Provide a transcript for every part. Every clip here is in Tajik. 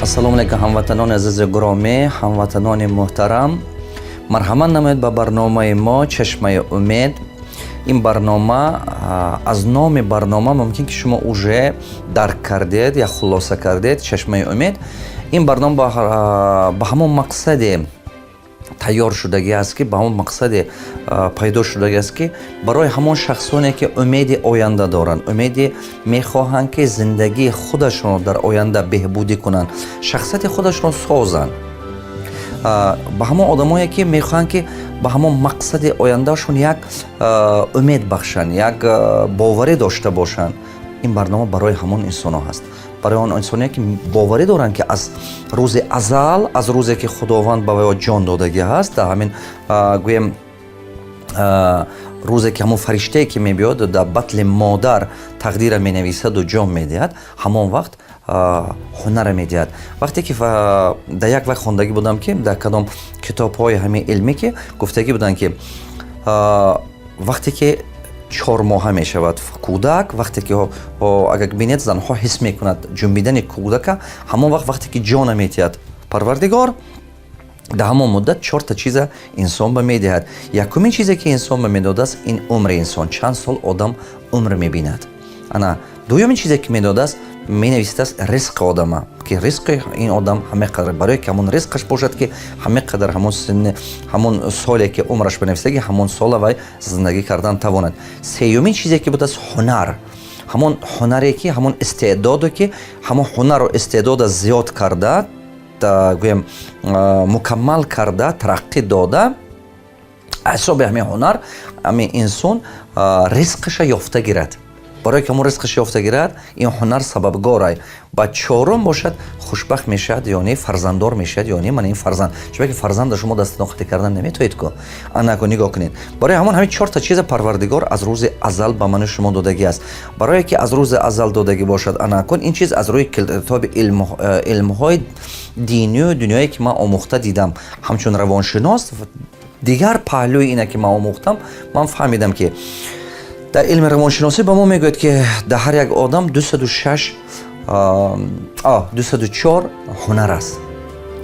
Ассалому алайкум, ҳамватанони азизи гиромӣ, ҳамватанони муҳтарам. Марҳамат намоед ба барномаи мо «Чашмаи умед». Ин барнома, аз номи барнома мумкин ки шумо уже дарк кардед я хулоса кардед. «Чашмаи умед», ин барнома ба ҳамон мақсаде тайёр шудагӣ аст ки, ба ҳамон мақсаде пайдо шудагӣ аст, ки барои ҳамон шахсоне, ки умеди оянда доранд, умеди мехоҳанд, ки зиндагии худашонро дар оянда беҳбудӣ кунанд, шахсияти худашонро созанд, ба ҳамон одамое, ки мехоҳанд, ки ба ҳамон мақсади ояндаашон як умед бахшанд, як боварӣ дошта бошанд. Ин барнома барои ҳамон инсонҳо ҳаст, барои он инсоне, ки боварӣ доранд, ки аз рӯзи азал, аз рӯзе ки Худованд ба ваё ҷон додагӣ ҳаст, дар ҳамин, гӯем, рӯзе ки ҳамон фариштае, ки мебиёд, дар батни модар тақдира менависаду ҷон медиҳад, ҳамон вақт ҳунара медиҳад. Вақте ки дар як вақт хондагӣ будам, ки дар кадом китобҳои ҳамин илмӣ ки гуфтагӣ буданд, ки вақте ки 4 моҳа мешавад кӯдак, вақте ки, агар бинед, занҳо ҳис мекунад ҷунбидани кӯдака, ҳамон вақт, вақте ки ҷона метиҳад Парвардигор, дар ҳамон муддат чорта чиза инсон ба медиҳад. Якумин чизе, ки инсон ба медодааст, ин умри инсон, чанд сол одам умр мебинад. Ана дуюмин чизе, ки медодааст, менависидааст ризқи одама, ки ризқи ин одам ҳаме қадар, барое ки ҳамон ризқаш бошад, ки ҳаме қадар, ҳамон синни, ҳамон соле, ки умраш бинависаги, ҳамон сола вай зиндагӣ кардан тавонад. Сеюмин чизе, ки будааст, ҳунар, ҳамон ҳунаре, ки ҳамон истеъдоде, ки ҳамон ҳунару истеъдода зиёд карда, гӯем, мукаммал карда, тараққӣ дода, ҳисоби ҳамин ҳунар ҳамин инсон ризқаша ёфта гирад. Барое ки ҳамон ризқаш ёфта гирад, ин ҳунар сабабгорай. Ба чорум бошад, хушбахт мешавад ё не, фарзанддор мешавад ё не. Мана ин фарзанд, чунки фарзанда шумо дастноқатӣ кардан наметавонед ку. Анаку нигоҳ кунед, барои ҳамон ҳамин чорта чиза Парвардигор аз рӯзи азал ба ману шумо додагӣ аст. Барое ки аз рӯзи азал додагӣ бошад, анакун ин чиз аз рӯи китоби илмҳои динию дунёе, ки ман омӯхта дидам ҳамчун равоншинос, дигар паҳлӯи ина, ки ман омӯхтам, ман фаҳмидам, ки дар илми равоншиносӣ ба мо мегӯяд, ки дар ҳар як одам 206, 204 ҳунар аст.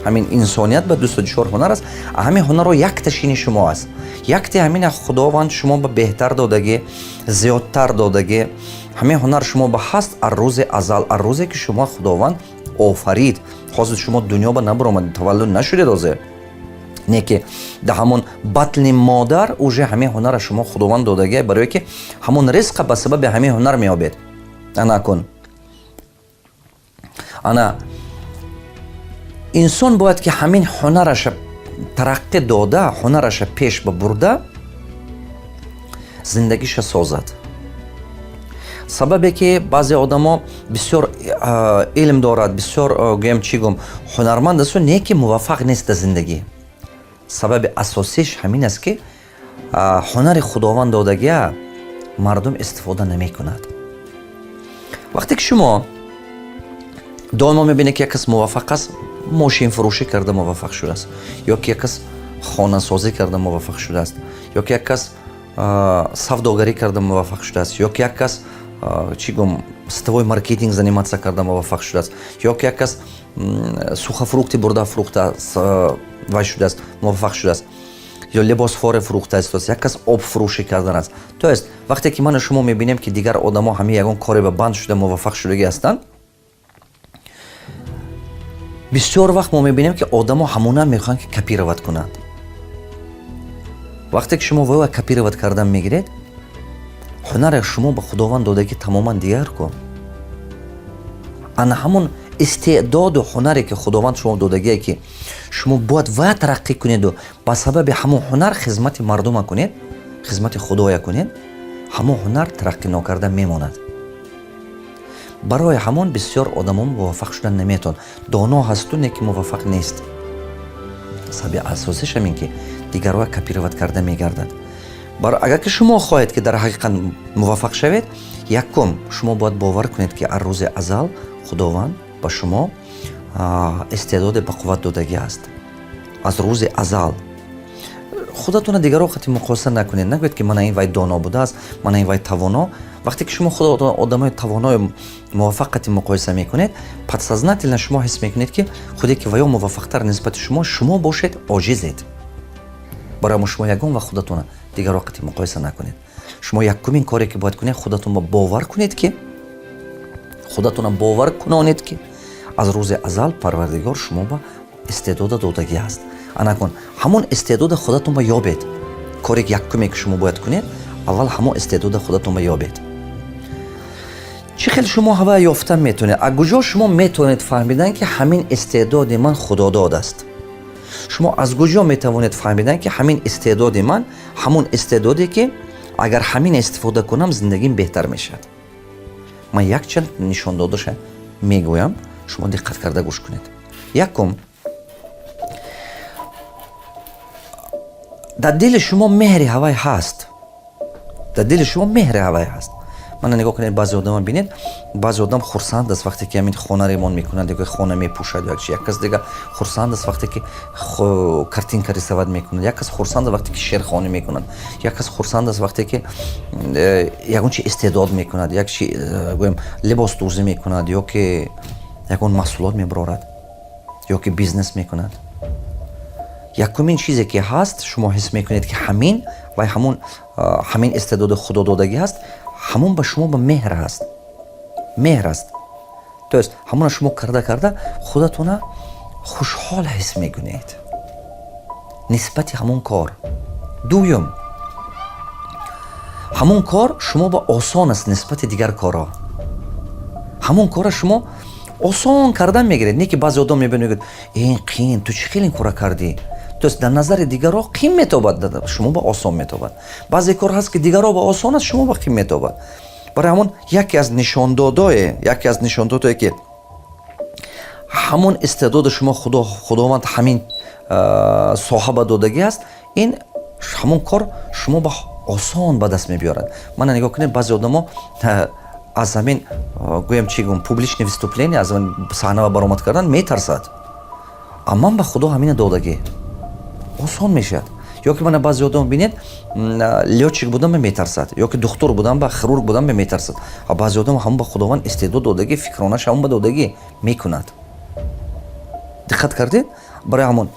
Ҳамин инсоният ба 204 ҳунар аст. Ҳамин ҳунарро якташини шумо аст, якте ҳамина Худованд шумо ба беҳтар додагӣ, зиёдтар додагӣ. Ҳамин ҳунар шумо ба ҳаст аз рӯзи азал, аз рӯзе ки шумо Худованд офарид. Ҳозир шумо дунё ба набаромадед, таваллуд нашудед ҳозир, не ки дар ҳамон батни модар уже ҳамин ҳунара шумо Худованд додагия, барое ки ҳамон ризқа ба сабаби ҳамин ҳунар меёбед. Ана кун, ана инсон бояд ки ҳамин ҳунараша тараққӣ дода, ҳунараша пеш ба бурда, зиндагиша созад. Сабабе ки баъзе одамо бисёр илм дорад, бисёр, гӯем, чӣ гум, ҳунарманд асту, не ки муваффақ нест дар зиндагӣ, сабаби асосиш ҳамин аст, ки ҳунари Худованд додагия мардум истифода намекунад. Вақте ки шумо доимо мебинед, ки як кас муваффақ аст, мошинфурӯшӣ карда муваффақ шудааст, ё ки як кас хонасозӣ карда муваффақ шудааст, ё ки як кас савдогарӣ карда муваффақ шудааст, ё ки як кас, чӣ гум, сетевой маркетинг заниматься карда муваффақ шудааст, ё ки як кас сухофрукты бурда фурӯхта вай шудааст, муваффақ шудааст, ё либосфоре фурӯхта истодааст, як кас об фурӯшӣ кардан аст. То есть вақте ки ману шумо мебинем, ки дигар одамо ҳамин ягон коре ба банд шуда муваффақ шудагӣ ҳастанд, бисёр вақт мо мебинем, ки одамо ҳамона мехоҳанд, ки копировать кунанд. Вақте ки шумо вова копировать кардан мегиред, ҳунаре шумо ба Худованд додагӣ тамоман дигар ку. Ана ҳамон истеъдоду ҳунаре, ки Худованд шумо додагие, ки шумо бояд ва тараққӣ кунеду ба сабаби ҳамон ҳунар хизмати мардума кунед, хизмати Худоя кунед, ҳамон ҳунар тараққӣ нокарда мемонад. Барои ҳамон бисёр одамон муваффақ шудан наметавонанд. Доно ҳасту, не ки муваффақ нест. Сабаби асосиш ҳамин, ки дигарро копировать карда мегардад. Агар ки шумо хоҳед, ки дар ҳақиқат муваффақ шавед, якум, шумо бояд бовар кунед, ки аз рӯзи азал Худованд ба шумо истеъдоде ба қувват додагӣ аст. Аз рӯзи азал. Худатона дигарро қати муқоиса накунед. Нагӯед, ки мана ин вай доно будааст, мана ин вай тавоно. Вақте ки шумо худ одамои тавонои муваффақ қати муқоиса мекунед, подсознательно шумо ҳис мекунед, ки худе ки ваё муваффақтар нисбати шумо, шумо бошед оҷизед. Барои шумо ягон вақт худатона дигарро қати муқоиса накунед. Шумо якумин коре, ки бояд кунед, худатонро бовар кунед, ки худатона бовар кунонед, ки аз рӯзи азал Парвардигор шумо ба истеъдода додагӣ аст. Анакун ҳамон истеъдода худатон ба ёбед. Коре якуме, ки шумо бояд кунед, аввал ҳамон истеъдода худатон ба ёбед. Чӣ хел шумо ҳава ёфта метавонед? Аз куҷо шумо метавонед фаҳмидан, ки ҳамин истеъдоди ман худодод аст? Шумо аз куҷо метавонед фаҳмидан, ки ҳамин истеъдоди ман ҳамон истеъдоде, ки агар ҳамин истифода кунам, зиндагим беҳтар мешавад? Ман якчанд нишондодаша мегӯям, шумо диққат карда гӯш кунед. Якум, дар дили шумо меҳри ҳавай ҳаст, дар дили шумо меҳри ҳавай ҳаст. Мана нигоҳ кунед, баъзе одама бинед. Баъзе одам хурсанд аст, вақте ки ҳамин хона ремонт мекунад ё хона мепӯшад ё чи. Як кас дига хурсанд аст, вақте ки картинка рисовать мекунад. Як кас хурсанд аст, вақте ки шеърхонӣ мекунад. Як кас хурсанд аст, вақте ки ягон чи истеъдод мекунад, як чи, гӯем, либосдӯзӣ мекунад ё ки ягон маҳсулот мебарорад ё ки бизнес мекунад. Якумин чизе, ки ҳаст, шумо ҳис мекунед, ки ҳамин вай ҳамун ҳамин истеъдоди худододагӣ ҳаст, ҳамон ба шумо ба меҳр ҳаст, меҳр аст. То есть ҳамона шумо карда карда худатона хушҳол ҳис мекунед нисбати ҳамон кор. Дуюм, ҳамон кор шумо ба осон аст нисбати дигар корҳо. Ҳамон кора шумо осон кардан мегиред, не ки баъзе одам мебинад, мегӯяд: «Ин қиин, ту чӣ хел ин кора кардӣ?» То есть дар назари дигарро қин метобад, шумо ба осон метобад. Баъзе кор ҳаст, ки дигарро ба осон аст, шумо ба қин метобад. Барои ҳамон яке аз нишондодое, ки ҳамон истеъдоди шумо Худованд ҳамин соҳа ба додагӣ аст, ин ҳамон кор шумо ба осон ба даст мебиёрад. Мана нигоҳ кунед, баъзе одамо аз ҳамин, гӯям, чӣ гӯм, публичное выступление, аз саҳна баромад кардан метарсад. А ман ба Худо ҳамина додагӣ, осон мешавад. Ё ки мана баъзе одам бинед, лётчик будан ба метарсад, ё ки духтур будан ба, хирург будан ба метарсад. А баъзе одам ҳамон ба Худованд истеъдод додагӣ, фикронаш ҳамон ба додагӣ, мекунад. Диққат кардед? Барои ҳамон,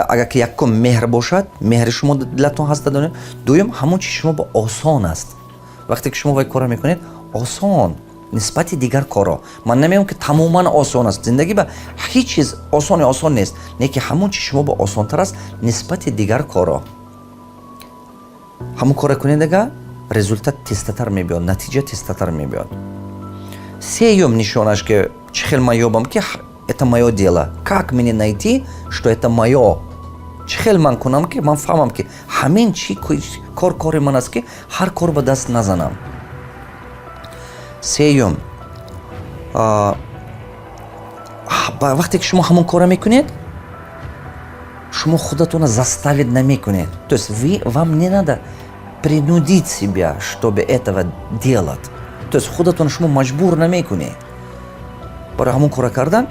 агар ки якум меҳр бошад, меҳри шумо дилатон ҳаст, донед. Дуюм, ҳамон чи шумо ба осон аст. Вақте ки шумо вай кора мекунед, осон нисбати дигар корҳо. Ман намегӯям, ки тамоман осон аст. Зиндагӣ ба ҳеҷ чиз осоне осон нест, не ки ҳамон чи шумо ба осонтар аст нисбати дигар корҳо, ҳамон кора кунед, ага результат тезтатар мебиёд, натиҷа тезтатар мебиёд. Сеюм нишонаш, ки чӣ хел ман ёбам, ки это моё дело? Как мне найти, что это моё? Чӣ хел ман кунам, ки ман фаҳмам, ки ҳамин чи кор кори ман аст, ки ҳар кор ба даст назанам? Сеюм, вақте ки шумо ҳамон кора мекунед, шумо худатонро заставить намекунед. То есть вы вам не надо принудить себя, чтобы этого делать. То есть худатонро шумо маҷбур намекунед. Барои ҳамон кора кардан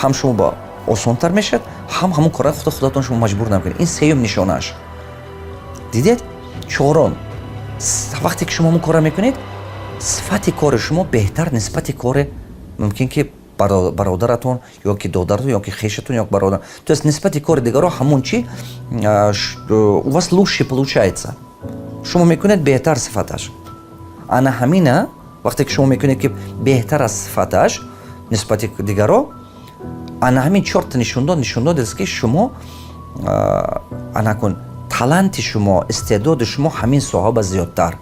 ҳам шумо ба осонтар мешавад, ҳам ҳамон кора худатон шумо маҷбур намекунед. Ин сеюм нишонааш. Дидед? Чорум, вақте ки шумо ҳамон кора мекунед, сифати кори шумо беҳтар нисбати кори мумкин ки бародаратон ё ки додаратон ё ки хешатон ё бародар, то есть нисбати кори дигаро ҳамон чи у вас лучше получается, шумо мекунед беҳтар сифаташ. Ана ҳамина вақте ки шумо мекунед, ки беҳтар аст сифаташ нисбати дигаро, ана ҳамин чорта нишондод аст, ки шумо, ана кун, таланти шумо, истеъдоди шумо ҳамин соҳа ба зиёдтар.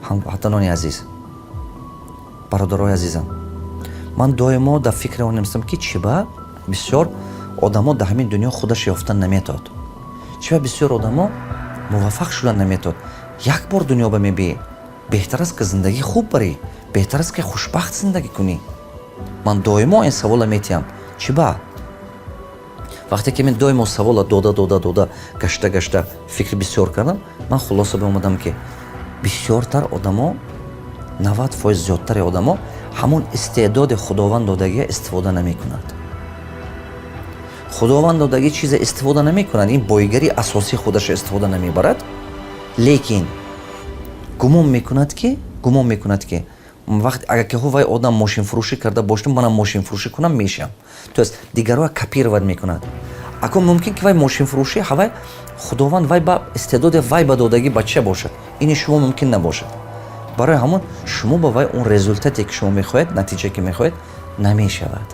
Ҳамватанони азиз, бародарои азизам, ман доимо дар фикри он нестам, ки чӣ ба бисёр одамо дар ҳамин дунё худаш ёфтан наметод, чӣ ба бисёр одамо муваффақ шудан наметод. Як бор дунё ба мебиӣ, беҳтар аст, ки зиндагӣ хуб барӣ, беҳтар аст, ки хушбахт зиндагӣ кунӣ. Ман доимо ин савола метиҳам: чӣ ба? Вақте ки мен доимо савола дода дода дода, гашта гашта, фикри бисёр кардам, ман хулоса биомадам, ки бисёртар одамо, 90% зиёдтари одамо ҳамон истеъдоди Худованд додагия истифода намекунад. Худованд додагӣ чиза истифода намекунад, ин боигарии асосии худаша истифода намебарад, лекин гумон мекунад, ки вақт агар ки вай одам мошинфурӯшӣ карда бошад, манам мошинфурӯшӣ кунам, мешавам. То есть дигарро копировать мекунад. Акун мумкин ки вай мошинфурӯшӣ ҳавай Худованд вай ба истеъдоди вай ба додагӣ бача бошад, ини шумо мумкин набошад. Барои ҳамон шумо ба вай он результат е ки шумо мехоҳед, натиҷае ки мехоҳед, намешавад.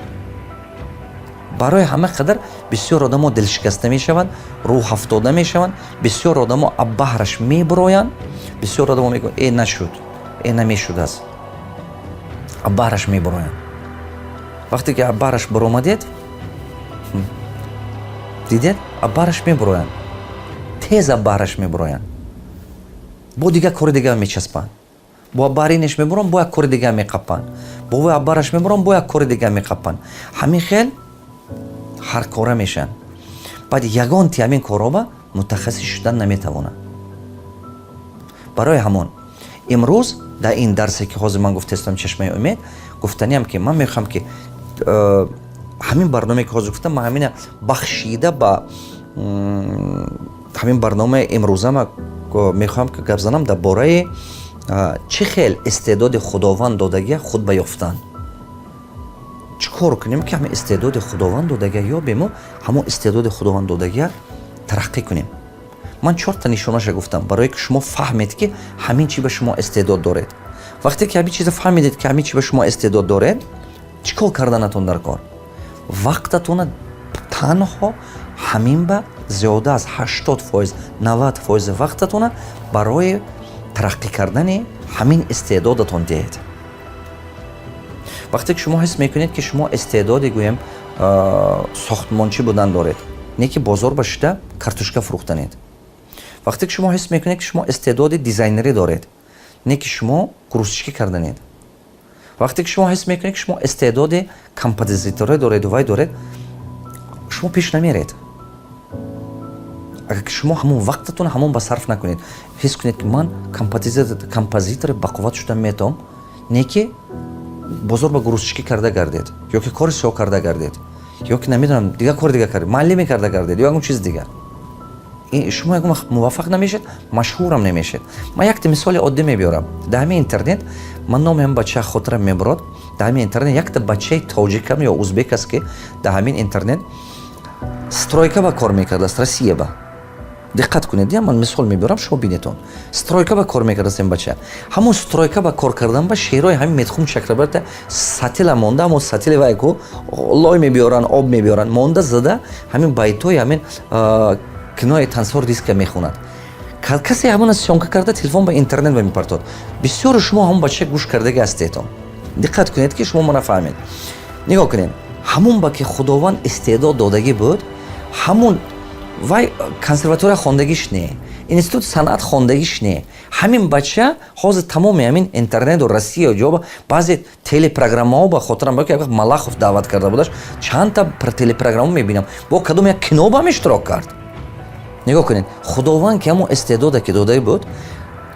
Барои ҳама қадар бисёр одамо дилшикаста мешаванд, рӯҳафтода мешаванд, бисёр одамо аббаҳраш мебуроянд. Бисёр одамо мегӯянд: «Э, нашуд, э, намешудааст», аббаҳраш мебуроянд. Вақте ки аббаҳраш баромадед, дидед, аббаҳраш мебуроянд, тез аббаҳраш мебуроянд, бо дигар кори дигар мечаспанд, бо аббаҳринеш мебуранд, бо як кори дигар меқаппанд, бо вой аббаҳраш мебуранд, бо як кори дигар меқаппанд. Ҳамин хел ҳаркора мешаванд. Баъд ягонти ҳамин корҳоба мутахассис шудан наметавонанд. Барои ҳамон имрӯз дар ин дарсе, ки ҳозир ман гуфтаистам, «Чашмаи умед», гуфтаниам, ки ман мехоҳам, ки ҳамин барномае, ки ҳозир гуфтам, ман ҳамина бахшида ба ҳамин барномаи имрӯзама мехоҳам, ки гап занам дар бораи чӣ хел истеъдоди Худованд додагия худ ба ёфтан, чӣ кор кунем, ки ҳамин истеъдоди Худованд додагия ёбему, ҳамон истеъдоди Худованд додагия тараққӣ кунем. Ман чорта нишонаша гуфтам, барое ки шумо фаҳмед, ки ҳамин чи ба шумо истеъдод доред. Вақте ки ҳамин чиза фаҳмидед, ки ҳамин чи ба шумо истеъдод доред, чӣ кор карданатон дар кор? Вақтатона танҳо ҳамин ба зиёда аз 80%, 90% вақтатона барои тараққӣ кардани ҳамин истеъдодатон диҳед. Вақте ки шумо ҳис мекунед, ки шумо истеъдоди, гӯем, сохтмончӣ будан доред, не ки бозор ба шида картошка фурӯхтанед. Вақте ки шумо ҳис мекунед, ки шумо истеъдоди дизайнерӣ доред, не ки шумо грузчикӣ карданед. Вақте ки шумо ҳис мекунед, ки шумо истеъдоди композиторӣ дореду вай доред, шумо пеш намеред, агар ки шумо ҳамон вақтатон ҳамон ба сарф накунед. Ҳис кунед, ки ман композитори бақувват шуда метавом, не ки бозор ба грузчикӣ карда гардед ё ки кори сиёҳ карда гардед, ё ки намедонам, дигар кори дигар кардед, муаллиме карда гардед ё ягон чизи дигар, шумо ягон вақт муваффақ намешед, машҳурам намешед. Ман якта мисоли оддӣ мебиёрам. Дар ҳамин интернет ман номи ҳам бача хотирам мебурод. Дар ҳамин интернет якта бачаи тоҷикам ё узбек аст, ки дар ҳамин интернет стройка ба кор мекардааст, Россия ба. Диққат кунед, я ман мисол мебиёрам, шумо бинетон. Стройка ба кор мекардааст ин бача. Ҳамон стройка ба кор кардан ба шеърҳои ҳамин Митхун Чакрабарта сатила монда, ҳамон сатили вай ку лой мебиёранд, об мебиёранд, монда зада, ҳамин байтҳои ҳамин кинои «Тансор диска» мехонад. Касе ҳамона съёмка карда, телефон ба интернет ба мепартод. Бисёри шумо ҳамон бача гӯш кардаги ҳастетон. Диққат кунед, ки шумо мана фаҳмед. Нигоҳ кунед, ҳамон ба ки Худованд истеъдод додагӣ буд, ҳамон вай консерватория хондагиш не, институт санъат хондагиш не. Ҳамин бача ҳозир тамоми ҳамин интернету Россия ҷоба, баъзе телепрограммаҳо, ба хотирам ба як вақт Малахов даъват карда будаш, чандта телепрограмма мебинам, бо кадом як кино ба ҳам иштирок кард. Нигоҳ кунед, Худованд ки ҳамон истеъдоде ки дода буд,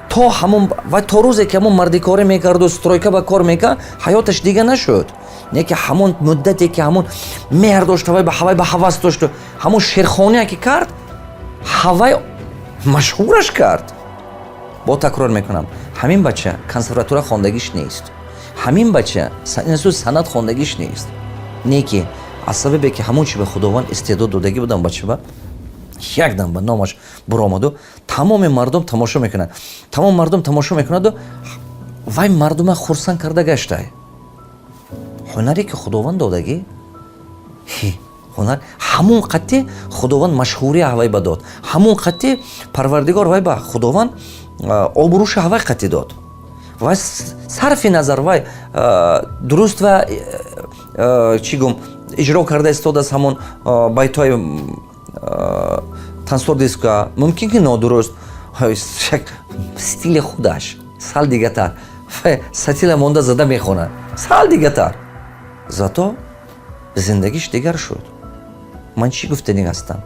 то ҳамон ва то рӯзе ки ҳамон мардикорӣ мекарду стройка ба кор мекард, ҳаёташ дига нашуд. Не ки ҳамон муддате ки ҳамон меҳр дошт, ҳавай ба ҳавай ба ҳавас дошту ҳамон шерхония ки кард, ҳавай машҳураш кард. Бо такрор мекунам, ҳамин бача консерватория хондагиш нест, ҳамин бача институт санъат хондагиш нест, не ки аз сабабе ки ҳамон чи ба Худованд истеъдод додагӣ будам, бача ба якдам ба номаш буромаду тамоми мардум тамошо мекунад, тамоми мардум тамошо мекунаду вай мардума хурсанд карда гаштай. Ҳунаре ки Худованд додагӣ, ҳунар ҳамон қатъи Худованд машҳурия ҳавай ба дод, ҳамон қатъи Парвардигор вай ба Худованд обрӯша ҳавай қатъи дод. Вай сарфи назар вай дуруст ва чӣ гум иҷро карда истодааст ҳамон байтҳои «Тансор диска», мумкин ки нодуруст, як стили худаш сал дигатар, сатила монда зада мехонад сал дигатар, зато зиндагиш дигар шуд. Ман чӣ гуфтанӣ ҳастам?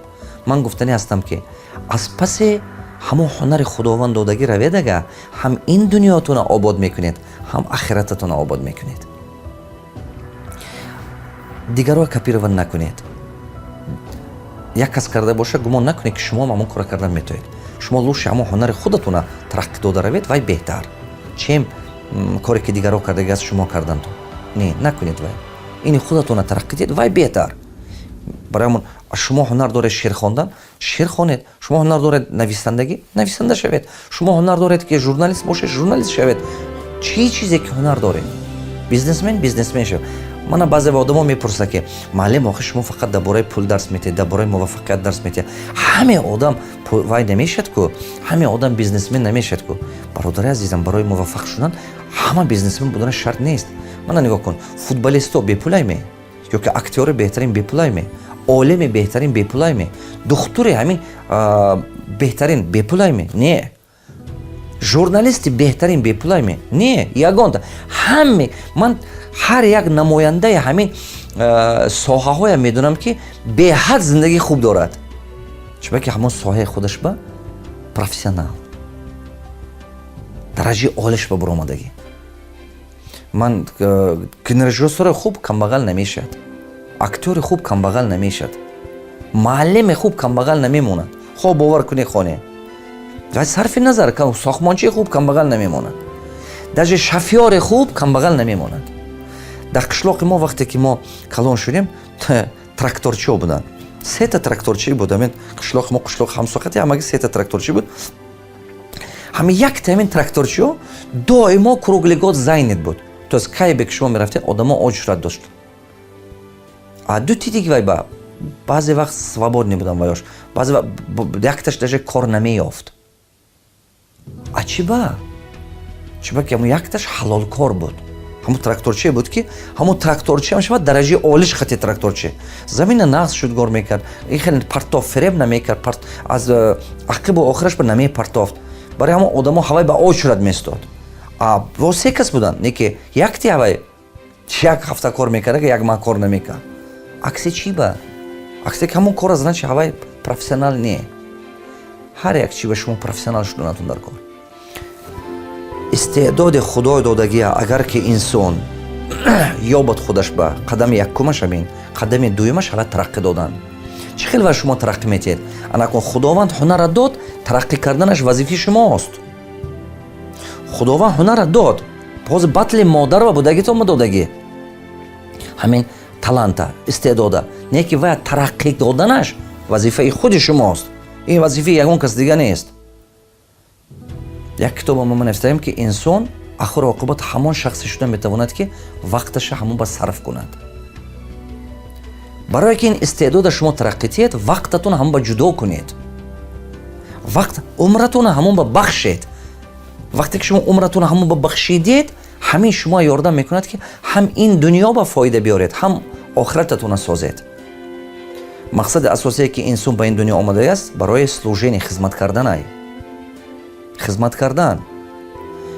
Ман гуфтанӣ ҳастам, ки аз пасе ҳамон ҳунари Худованд додагӣ раведага, ҳам ин дунётона обод мекунед, ҳам ахирататона обод мекунед. Дигарро копировать накунед. Як кас карда боша, гумон накунед, ки шумо ҳамон кора кардан метавонед. Шумо лучше ҳамон ҳунари худатона тараққӣ дода равед, вай беҳтар, чем коре ки дигарро кардаги аст, шумо кардантон. Не, накунед. Вай ини худатона тараққӣ диҳед, вай беҳтар. Барои ҳамон, шумо ҳунар доред шеър хондан, шеър хонед. Шумо ҳунар доред нависандагӣ, нависанда шавед. Шумо ҳунар доред, ки журналист бошед, журналист шавед. Чӣ чизе ки ҳунар доред, бизнесмен, бизнесмен шавед. Мана, баъзе одамо мепурсад, ки: «Муаллим, охи шумо фақат дар бораи пул дарс метиҳед, дар бораи муваффақият дарс метиҳед. Ҳаме одам вай намешавад ку, ҳаме одам бизнесмен намешавад ку». Бародари азизам, барои муваффақ шудан ҳама бизнесмен будани шарт нест. Мана, нигоҳ кун: футболисто бепулайме ё ки актёри беҳтарин бепулайме, олими беҳтарин бепулайме, духтури ҳамин беҳтарин бепулайме? Не. Журналисти беҳтарин бепулайме? Не. Ягонта ҳаме ман ҳар як намояндаи ҳамин соҳаҳоям медонам, ки беҳад зиндагии хуб дорад, чунки ҳамон соҳаи худаш ба профессионал дараҷаи олиш ба буромадагӣ. Ман кинорежиссёри хуб камбағал намешавад, актёри хуб камбағал намешавад, муаллими хуб камбағал намемонад. Хоб бовар кунӣ, хоне ва сарфи назар, сохтмончии хуб камбағал намемонад, даже шофёри хуб камбағал намемонад. Дар қишлоқи мо, вақте ки мо калон шудем, тракторчиҳо буданд. Сета тракторчӣ буд ҳамин қишлоқи мо, қишлоқи ҳамсоқати, ҳамаги сета тракторчӣ буд. Ҳами якта ҳамин тракторчиҳо доимо круглый год занят буд, то есть кайбе ки шумо мерафтед, одамо очередь дошт. А дути диги вай ба баъзе вақт свободный будам ваёш, баъзе якташ даже кор намеёфт. А чӣ ба? Чӣ ба ки ҳамун якташ ҳалолкор буд. Ҳамун тракторчие буд, ки ҳамун тракторчи ҳам шавад дараҷаи олиш хати тракторчи, замина нағз шудгор мекард, ин хеле партоф фиреб намекард, аз ақибу охираш ба намепартофт. Барои ҳамон одамо ҳавай ба очередь местод. А во се кас буданд, не ки якти ҳавай як ҳафта кор мекард, як маҳ кор намекард. Аксе чӣ ба? Аксе ки ҳамон кора, значит, ҳавай профессионал не. Ҳар як чӣ ба шумо профессионал шуданатон дар кор. Истеъдоди Худой додагия агар ки инсон ёбад худаш ба, қадами якумаш ҳамин, қадами дуюмаш ҳава тараққӣ додан. Чӣ хел ва шумо тараққӣ метиҳед? Анакун Худованд ҳунара дод, тараққӣ карданаш вазифаи шумост. Худованд ҳунара дод, ҳозир батли модарва будагитон додагӣ ҳамин таланта, истеъдода, не ки вая тараққӣ доданаш вазифаи худи шумост. Ин вазифаи ягон кас дига нест. Як китоба мо навиштаем, ки инсон ахиру оқибат ҳамон шахсе шуда метавонад, ки вақташа ҳамон ба сарф кунад. Барое ки ин истеъдода шумо тараққӣ тиҳед, вақтатон ҳамон ба ҷудо кунед, вақт умратона ҳамон ба бахшед. Вақте ки шумо умратона ҳамон ба бахшидед, ҳамин шумо ёрдам мекунад, ки ҳам ин дунё ба фоида биёред, ҳам охирататона созед. Мақсади асосие, ки инсон ба ин дунё омадааст, барои служение, хизмат карданай, хизмат кардан,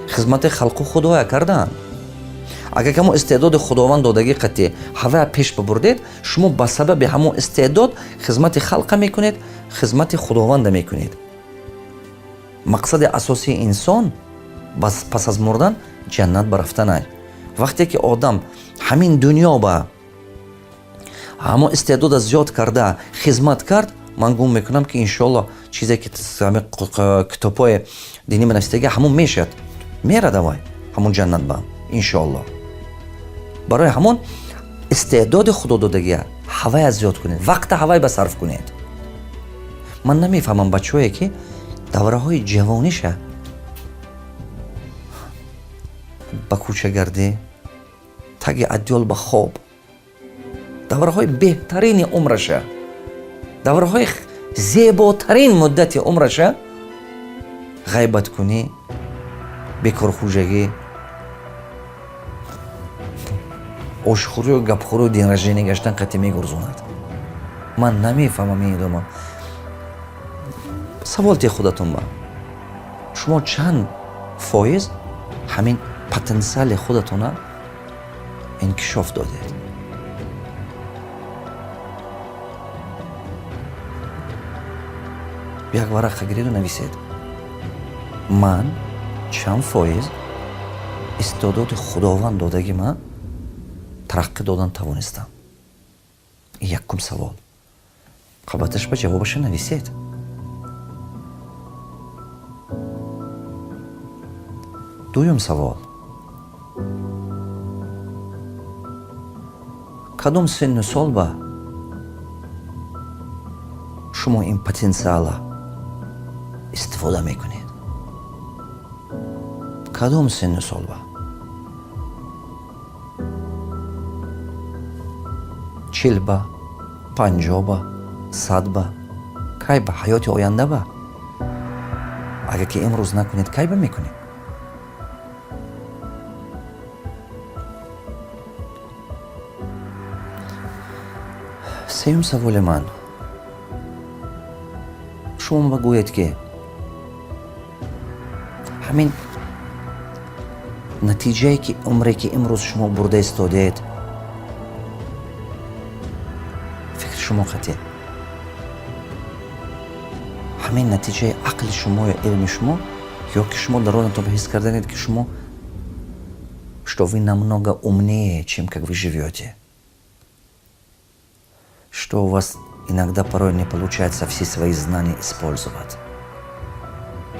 хизмати халқу Худоя кардан. Агар ҳамон истеъдоди Худованд додагӣ қатӣ ҳавая пеш бибурдед, шумо ба сабаби ҳамон истеъдод хизмати халқа мекунед, хизмати Худованда мекунед. Мақсади асосии инсон пас аз мурдан ҷаннат ба рафтанай. Вақте ки одам ҳамин дунё ба ҳамон истеъдода зиёд карда хизмат кард, ман гумон мекунам, ки иншоалло чизе ки китобҳои динӣ менависдаги, ҳамон мешавад, мерада вай ҳамон ҷаннат ба, иншоалло. Барои ҳамон истеъдоди худододагия ҳавая зиёд кунед, вақта ҳавай ба сарф кунед. Ман намефаҳмам бачаҳое, ки давраҳои ҷавониша ба кӯчагардӣ, таги адёл ба хоб, давраҳои беҳтарини умраша, давраҳои зеботарин муддати умраша ғайбаткунӣ, бекорхӯҷагӣ, ошхӯрию гапхӯрию день рождения гаштан қатӣ мегурзонад. Ман намефаҳмам ин идома. Савол те худатон ба: шумо чанд фоиз ҳамин потенсиали худатона инкишоф додед? Як варақа гиреду нависед: ман чанд фоиз истеъдоди Худованд додаги ман тараққӣ додан тавонистам? Ин якум савол. Қабаташ ба ҷавобаша нависед. Дуюм савол: кадом синну сол ба шумо ин потенсиала истифода мекунед? Кадом синну сол ба? 40 ба, 50 ба, 100 ба, кай ба? Ҳаёти оянда ба? Агар ки имрӯз накунед, кай ба мекунед? Сеюм саволи ман: шумо ба гӯед, ки ҳамин натиҷае, ки умре, ки имрӯз шумо бурда истодед, фикри шумо қатъӣ, ҳамин натиҷаи ақли шумо ё илми шумо, ё ки шумо дар онатон ҳис карданед, ки шумо, что вы намного умнее, чем как вы живете, что у вас иногда порой не получается все свои знания использовать,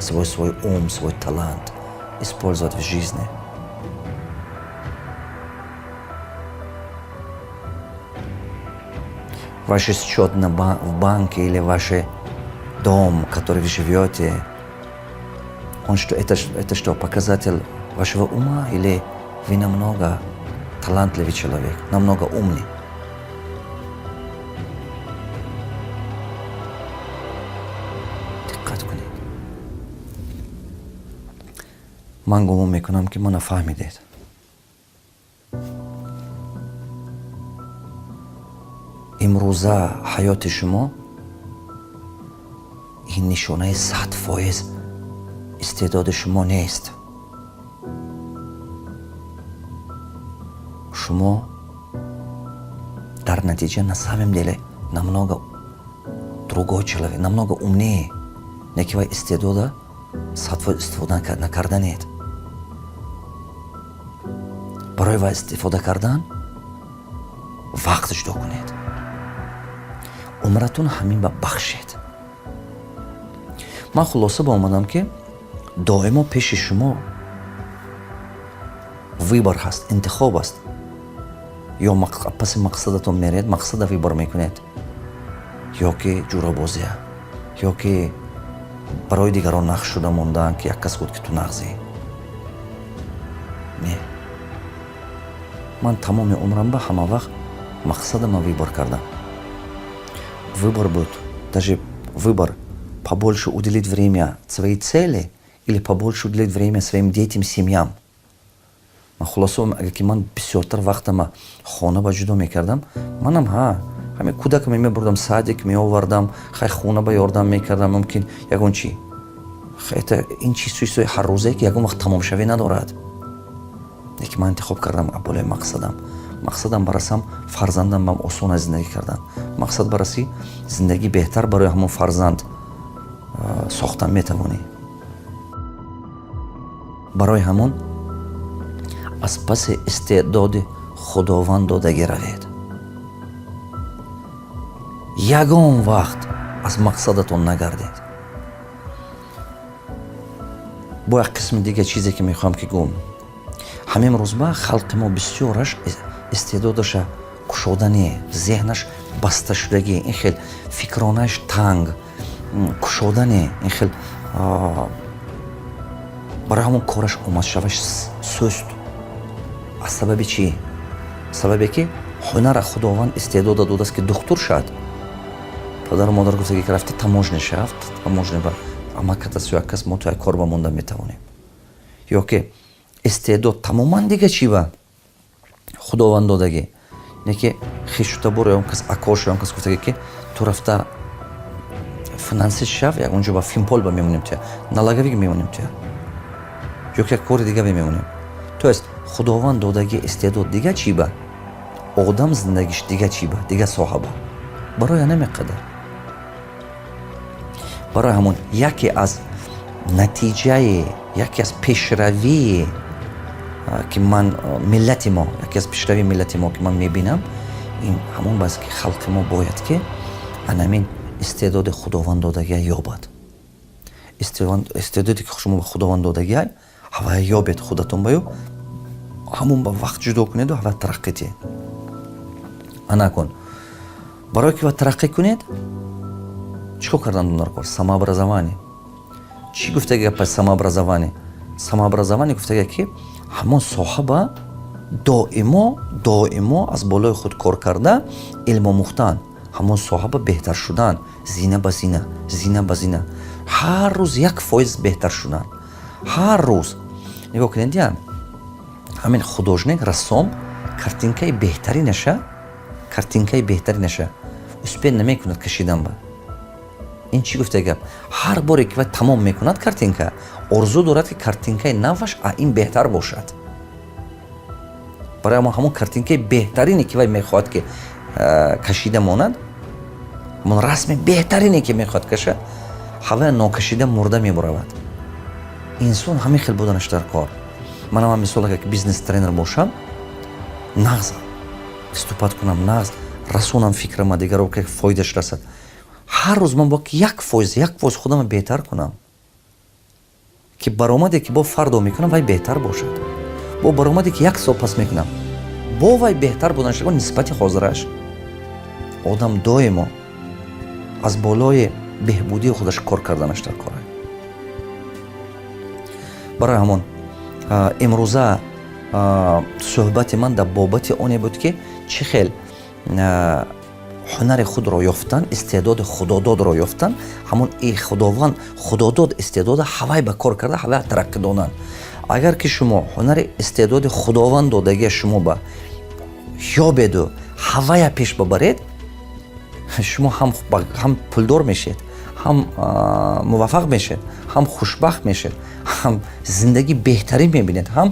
свой ум, свой талант использовать в жизни? Ваш счет в банке или ваш дом, который вы живете, он что, это что, показатель вашего ума или вы намного талантливый человек, намного умный? Диққат кунед. Ман гумон мекунам, ки мана фаҳмидед. Имрӯза ҳаёти шумо ин нишонаи 100% истеъдоди шумо нест. Шумо дар натиҷа на самом деле намного другой человек, намного умнее, не ки вай истеъдода 100% истифода накарданед. Барои вай истифода кардан вақт ҷудо кунед, умратон ҳамин ба бахшед. Ман хулоса ба омадам, ки доимо пеши шумо выбор ҳаст, интихоб аст: ё паси мақсадатон меред, мақсада выбор мекунед, ё ки ҷурабозия, ё ки барои дигарон нақш шуда мондан, ки як кас гуфт, ки ту нағзӣ. Не, ман тамоми умрам ба ҳама вақт мақсадама выбор кардам. Выбор буд, даже выбор: побольше уделить время своей цели или побольше уделить время своим детям, семьям. Ман хулосо, агар ки ман бисёртар вақтама хона ба ҷудо мекардам, манам ҳа ҳамин кӯдакам мебурдам садик, меовардам, хай, хона ба ёрдам мекардам, мумкин ягон чи. Это ин чизҳои ҳаррӯзае, ки ягон вақт тамомшавӣ надорад. Лекин ман интихоб кардам болои мақсадам. Мақсадам барасам, фарзандам бам осон аз зиндагӣ кардан. Мақсад барасӣ, зиндагӣ беҳтар барои ҳамон фарзанд сохтан метавонӣ. Барои ҳамон аз паси истеъдоди Худованд додагӣ равед. Ягон вақт аз мақсадатон нагардед. Бо як қисми дига чизе, ки мехоҳам ки гӯм: ҳамин рӯз ба халқи мо бисёраш истеъдодаша кушодани, зеҳнаш басташудагӣ, ин хел фикронаш танг, кушодани ин хел, барои ҳамон кораш омадшаваш суст. Аз сабаби чӣ? Сабабе ки ҳунара Худованд истеъдода додааст, ки духтур шавад. Падару модар гуфтаги, ки рафта таможня шавд, таможня ба амакатас ё як кас, мо то як кор ба монда метавонем. Ё ки истеъдод тамоман дига чӣ ба Худованд додагӣ, не ки хешу табор ё он кас, акош ё он кас гуфтаги, ки ту рафта финансист шав, як онҷо ба финпол ба мемонем туя, налоговик мемонем туя, ё ки як кори дига мемонем. То есть Худованд додагӣ истеъдод дига чӣ ба одам, зиндагиш дига чӣ ба, дига соҳа ба, барои намеқадар. Барои ҳамон яке аз натиҷаи, яке аз пешравии, ки ман миллати мо, яке аз пешравии миллати мо, ки ман мебинам, ин ҳамон бас, ки халқи мо бояд ки анамин Истеъдоди Худованд додагия ёбад. Истеъдоде, ки шумо ба Худованд додагиай, ҳавая ёбед худатон баю, ҳамон ба вақт ҷудо кунеду ҳава тараққӣ диҳед. Ана кун, барое ки ва тараққӣ кунед, чӣ кор кардан дар кор? Самообразование. Чӣ гуфтаги гапа самообразование? Самообразование гуфтага, ки ҳамон соҳа ба доимо, доимо аз болои худ кор карда, илм омӯхтан, ҳамон соҳа ба беҳтар шудан, зина ба зина, зина ба зина, ҳар рӯз 1% беҳтар шудан. Ҳар рӯз нигоҳ кунед, я ҳамин художник, рассом картинкаи беҳтаринаша, картинкаи беҳтаринаша успеть намекунад кашидан ба. Ин чӣ гуфта гап? Ҳар боре ки вай тамом мекунад картинка, орзу дорад, ки картинкаи наваш а ин беҳтар бошад. Барои ҳамон картинкаи беҳтарине, ки вай мехоҳад, ки кашида монад, ҳамон расми беҳтарине, ки мехоҳад кашад, ҳавая нокашида мурда мебуравад. Инсон ҳамин хел буданаш дар кор. Манам мисол, агар ки бизнес тренер бошам, нағз выступать кунам, нағз расонам фикрама дигаро, ки фоидаш расад, ҳар рӯз ман бояд ки 1%, 1% худамро беҳтар кунам, ки баромаде, ки бо фардо мекунам, вай беҳтар бошад, бо баромаде, ки як сол пас мекунам, бо вай беҳтар будан шава нисбати ҳозираш. Одам доимо аз болои беҳбудии худаш кор карданаш дар кора. Барои ҳамон имрӯза суҳбати ман дар бобати оне буд, ки чӣ хел ҳунари худро ёфтан, истеъдоди худододро ёфтан, ҳамон Худованд худодод истеъдода ҳавай ба кор карда, ҳавай тараққӣ додан. Агар ки шумо ҳунари, истеъдоди Худованд додагия шумо ба ёбеду ҳавая пеш бабаред, шумо ҳам пулдор мешед, ҳам муваффақ мешед, ҳам хушбахт мешед, ҳам зиндагӣ беҳтарин мебинед, ҳам,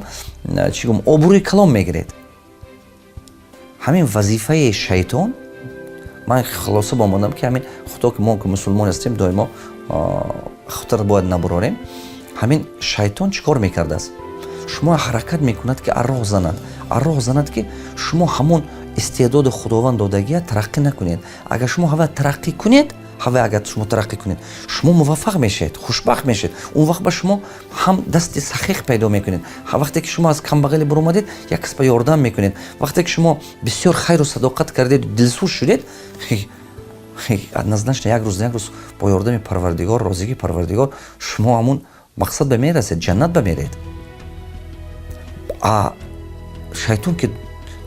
чӣ гум, обрӯи калон мегиред. Ҳамин вазифаи шайтон. Ман хулоса бомондам, ки ҳамин худо, ки мо ки мусулмон ҳастем, доимо худро бояд набурорем. Ҳамин шайтон чӣ кор мекардааст? Шумо ҳаракат мекунад, ки арроҳ занад, арроҳ занад, ки шумо ҳамон истеъдоди Худованд додагия тараққӣ накунед. Агар шумо ҳава тараққӣ кунед, ҳава агар шумо тараққӣ кунед, шумо муваффақ мешавед, хушбахт мешавед. Он вақт ба шумо ҳам дасти сахиҳ пайдо мекунед. Вақте ки шумо аз камбағалӣ баромадед, як кас ба ёрдам мекунед. Вақте ки шумо бисёр хайру садоқат кардед, дилсӯз шудед, однозначно як рӯз, як рӯз бо ёрдами Парвардигор, розигии Парвардигор, шумо ҳамун мақсад ба мерасед, ҷаннат ба меред. А шайтон, ки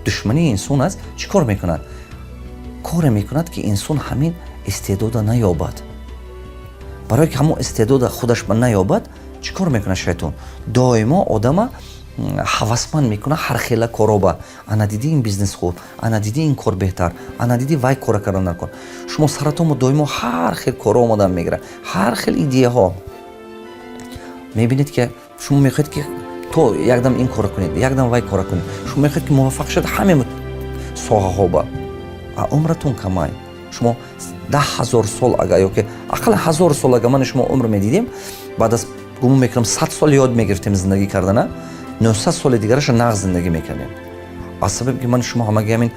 душмании инсон аст, чӣ кор мекунад? Коре мекунад, ки инсон ҳамин истеъдода наёбад. Барое ки ҳамон истеъдода худаш ба наёбад, чӣ кор мекунад шайтон? Доимо одама ҳавасманд мекунад ҳар хела короба. Ана диди, ин бизнес хуб, ана диди, ин кор беҳтар, ана диди, вай кора кардан накун. Шумо саратонмо доимо ҳар хел коро омадан мегирад, ҳар хел идеяҳо мебинед, ки шумо мехоҳед, ки то якдам ин кора кунед, якдам вай кора кунед. Шумо мехоҳед, ки муваффақ шавед ҳаме соҳаҳо ба. А умратон камай. Шумо 10 000 сол агар ёки ақаллан 1000 сол агар мани шумо умр медидем, баъд аз, гумон мекунам, 100 сол ёд мегирифтем зиндагӣ кардана, 900 соли дигараша нағз зиндагӣ мекардем. Аз сабаби ки мани шумо ҳамаги ҳамин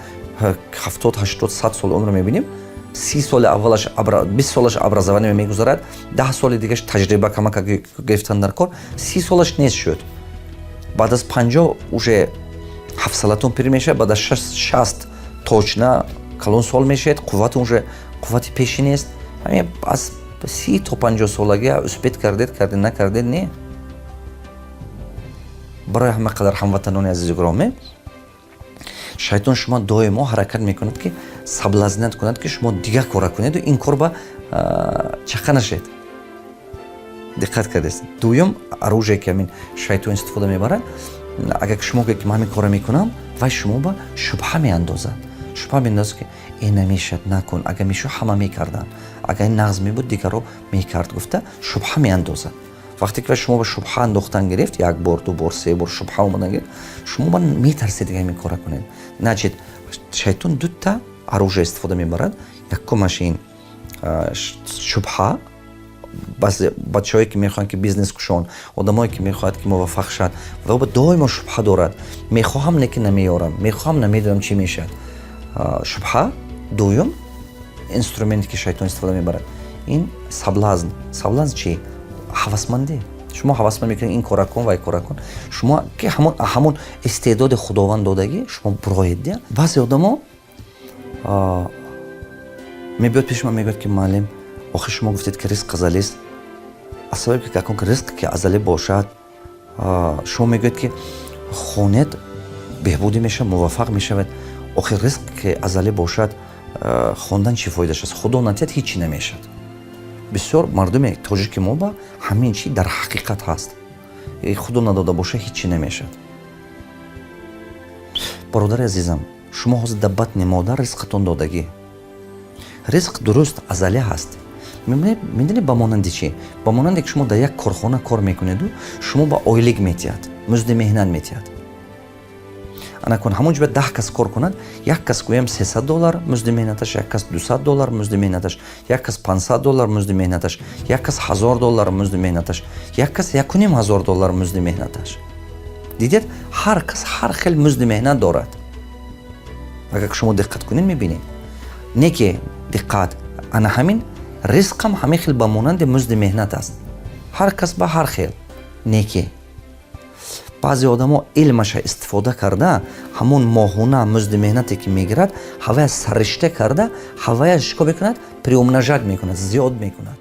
70, 80, 100 сол умр мебинем, 30 соли аввалаш, 20 солаш образование мегузарад, 10 соли дигаш таҷриба камака гирифтан дар кор, 30 солаш нест шуд. Баъд аз 50 уже ҳафсалатон пир мешавад, баъд аз 60 точно калон сол мешавед, қувват уже қуввати пеши нест. Ҳамин аз 30 то 50 солагӣ успеть кардед, кардед, накардед, не. Барои ҳама қадар, ҳамватанони азизу гиромӣ, шайтон шумо доимо ҳаракат мекунад, ки соблазнять кунад, ки шумо дигар кора кунеду ин кор ба чақа нашед. Диққат кардест? Дуюм оружие, ки ҳамин шайтон истифода мебарад: агар шумо гӯед, ки ман ҳамин кора мекунам, вай шумо ба шубҳа меандозад. Шубҳа меандозад, ки э, намешад, накун, агар мешуд, ҳама мекарданд, агар ин нағз мебуд, дигарро мекард, гуфта шубҳа меандозад. Вақте ки вай шумо ба шубҳа андохтан гирифт, як бор, ду бор, се бор шубҳа омадан гирифт, шумо ба метарсед дига ҳамин кора кунед. Значит, шайтон дута оружие истифода мебарад. Якумаш ин шубҳа. Баъзе бачаҳое, ки мехоҳанд, ки бизнес кушон, одамое, ки мехоҳад, ки муваффақ шавад, ва доимо шубҳа дорад: мехоҳам, лекин намеёрам, мехоҳам, намедонам, чӣ мешавад. Шубҳа. Дуюм Инструменте, ки шайтон истифода мебарад, ин соблазн. Соблазн чи? Ҳавасмандӣ. Шумо ҳавасманд мекунед: ин кора кун, вай кора кун. Шумо ки ҳамон истеъдоди Худованд додагӣ, шумо буроед. Дия, баъзе одамо мебиёд пеши ман, мегӯяд, ки: «Муаллим, охир шумо гуфтед, ки ризқ азалист. Аз сабаби ки акун ризқ ки азалӣ бошад, шумо мегӯед, ки хонед, беҳбудӣ мешавад, муваффақ мешавад. Охир ризқ ки азалӣ бошад, хондан чӣ фоидаш аст? Худо натиҳад, ҳеҷ чӣ намешавад». Бисёр мардуми тоҷики мо ба ҳамин чӣ дар ҳақиқат ҳаст: Худо надода боша, ҳеҷ чӣ намешавад. Бародари азизам, шумо ҳозир дар батни модар ризқатон додагӣ. Ризқ, дуруст, азалӣ ҳаст. Медонед, ба монанди чӣ? Ба монанде ки шумо дар як корхона кор мекунеду шумо ба ойлик метиҳад, музди меҳнат метиҳад. Ана кун, ҳамон ҷо 10 кас кор кунад, як кас, гӯям, 300 доллар музди меҳнаташ, як кас 200 доллар музди меҳнаташ, як кас 500 доллар музди меҳнаташ, як кас 1000 доллар музди меҳнаташ, як кас 1500 доллар музди меҳнаташ. Дидед, ҳар кас ҳар хел музди меҳнат дорад. Агар шумо диққат кунед, мебинед. Не ки диққат, ана ҳамин ризқам ҳамин хел, ба монанди музди меҳнат аст, ҳар кас ба ҳар хел. Не ки баъзе одамо илмаша истифода карда, ҳамон моҳона музди меҳнате, ки мегирад, ҳавая сарришта карда, ҳавая чикор мекунад? Приумножать мекунад, зиёд мекунад.